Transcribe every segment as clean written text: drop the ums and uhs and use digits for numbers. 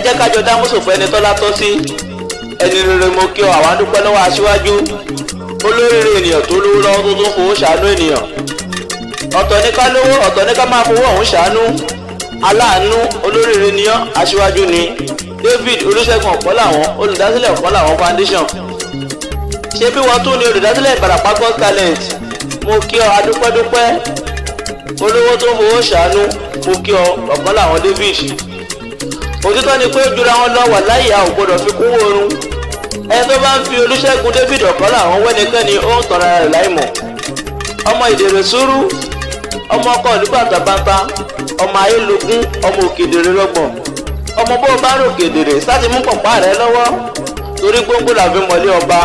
Jẹ́ kájọ dámúsò fún ẹni tọ́lá tọ́ sí. Ẹni rere, mo kí ọ. Àwọn adúpẹ́ lọ́wọ́ aṣíwájú, olóríire ènìyàn tó lówó lọ́wọ́ tó tún fowó ṣàánú ènìyàn. Ọ̀tọ̀ ní ká lówó, ọ̀tọ̀ ní ká máa fowó ọ̀hún ṣàánú. Aláàánú olóríire nìyàn, aṣíwájú ni David Olúṣẹ́gun Ọ̀kọ́láwọn, olùdásílẹ̀ Ọ̀kọ́láwọn Foundation. Ṣé bí wọ́n tún ní olùdásílẹ̀ Ìbàràpá Got Talent? Mo kí ọ, adúpẹ́dúpẹ́. Olówó tó ń fowó ṣàánú, mo kí ọ, Ọ̀kọ́láwọn David. Òtítọ́ ni pé jura wọn lọ wà láyé, a ò gbọdọ̀ fi kún oorun. Ẹni tó bá ń fi Olúṣẹ́gun David Ọ̀kọ́láwọn wẹ́nikẹ́ni, ó ń tọ́ra rẹ̀ láìmọ̀. Ọmọ Ìdèrè sùúrù, ọmọ ọkọ ìlú bàtàbàtà, ọmọ ayélogún, ọmọ òkèdèrè lọ́gbọ̀n. Ọmọ bó o bá rò kèdèrè sáti mú pọ̀pá rẹ lọ́wọ́, torí gbóngbó làfi mọ̀lé ọba.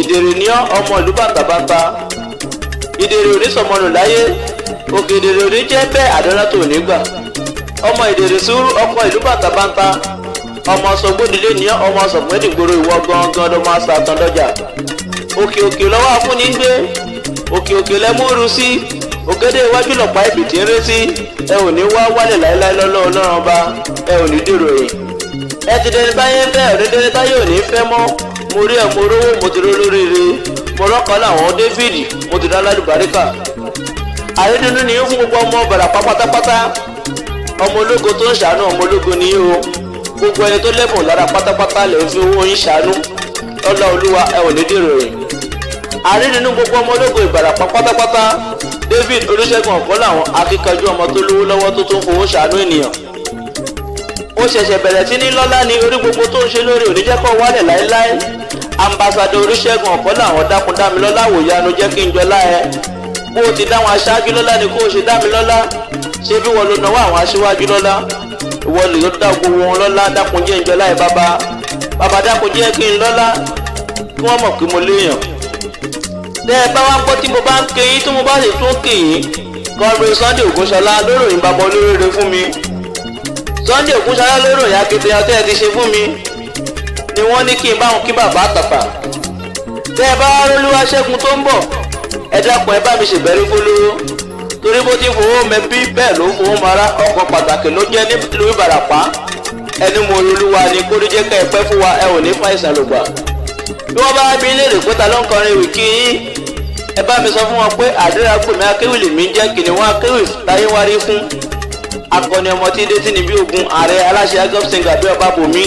Ìdèrè ní ọmọ ìlú bàtàbàtà. Ìdèrè onísọmọnù láyé, òkèdèrè òní jẹ́ bẹ́ẹ̀, àdánná tó ní gbà. Ọmọ Ìdèrè sùúrù, ọkọ ìlú bàtàbàtà, ọmọ sọgbódìlé ní ọmọ sọgbẹ́dìgboro. Ìwọ gangan ló máa sàtàn dọ́jà. Òkè òkè lọ́wọ́ afúnni ń gbé, òkè òkè lẹ́múrú sí, ògèdè iwájú lọ̀pá ìbìtì ń ré sí. Ẹ ò ní wá wálẹ̀ láéláé lọ́lọ́ Ọlọ́run ọba, ẹ ò ní dèrò ẹ̀yìn. Ẹ ti dẹni báyé ń fẹ́, ẹ ò ní dẹni táyé ò ní fẹ́ mọ́. Mo rí ẹ, mo rówó, mo ti rí olóríire, mo rọ́kọ̀ láwọn David, mo ti dá lálùbáríkà. Àrídùnnú ni fún gbogbo ọmọ Ìbàràpá pátápátá. Ọmọ ológo tó ń ṣàánú ọmọ ológo ni o. Gbogbo ẹni tó lẹ́bùn lára pátápátá lè fi owó yín ṣàánú. Lọ́lá Olúwa, ẹ ò ní dèrò ẹ̀yìn. Àrídùnnú gbogbo ọmọ ológo Ìbàràpá pátápátá, David Olúṣẹ́gun Ọ̀kọ́láwọn, akíkanjú ọmọ tó lówó lọ́wọ́ tó tún fowó ṣàánú ènìyàn. Ó ṣẹ̀ṣẹ̀ bẹ̀rẹ̀ sí ní lọ́lá ní orí. Gbogbo tó ń ṣe lórí oníjẹ́kọ̀ wálẹ̀ láéláé. Ambassador Olúṣẹ́gun Ọ̀kọ́láwọn, dákun dámilọ́lá, wòyanu jẹ́ kí n jọlá ẹ. Bó o ti dáwọn aṣáájú lọ́lá ni kó o ṣe dámilọ́lá. Ṣé bí wọ́n ló náwó àwọn aṣíwájú lọ́lá, ìwọ lè dá gbogbo wọn lọ́lá. Dákun jẹ́ ń jọlá ẹ, bàbá. Bàbá, dákun jẹ́ kí n lọ́lá, kí wọ́n mọ̀ pé mo léèyàn. Tẹ́ ẹ bá wá gbọ́ tí mo bá ń ké yín, tí mo bá sì tún kè yín, Comrade Sunday Ògúnṣọlá lóròyìn bàbá olóríire fún mi. Sunday Ògúnṣọlá lóròyìn akitiyan tẹ́ ẹ ti ṣe fún mi ni wọ́n ní kí n bá wọn kí bàbá àtàtà. Tẹ́ ẹ bá wá rólúwá ṣẹ́gun tó ń bọ̀, ẹ dákun, ẹ bá mi ṣèbẹ̀rí fólówó, torí bó ti fowó mẹbí bẹ́ẹ̀ ló fowó mara. Ọ̀kan pàtàkì ló jẹ́ nílùú Ìbàràpá. Ẹni mo olúwa ni kó ló jẹ́ ká ẹ pẹ́ fún wa, ẹ ò ní fàìsàn lògbà. Bí wọ́n bá bí léèrè pé ta ló ń kọrin ìwì kí yín, ẹ bá mi sọ fún wọn pé àdúrà gbòmí akéwì lèmi jẹ́, kìnìún akéwì táyé wárí fún, akọni ọmọ tí dé tí níbí ogun, ààrẹ aláṣẹ agop singer bí ọba bòmí.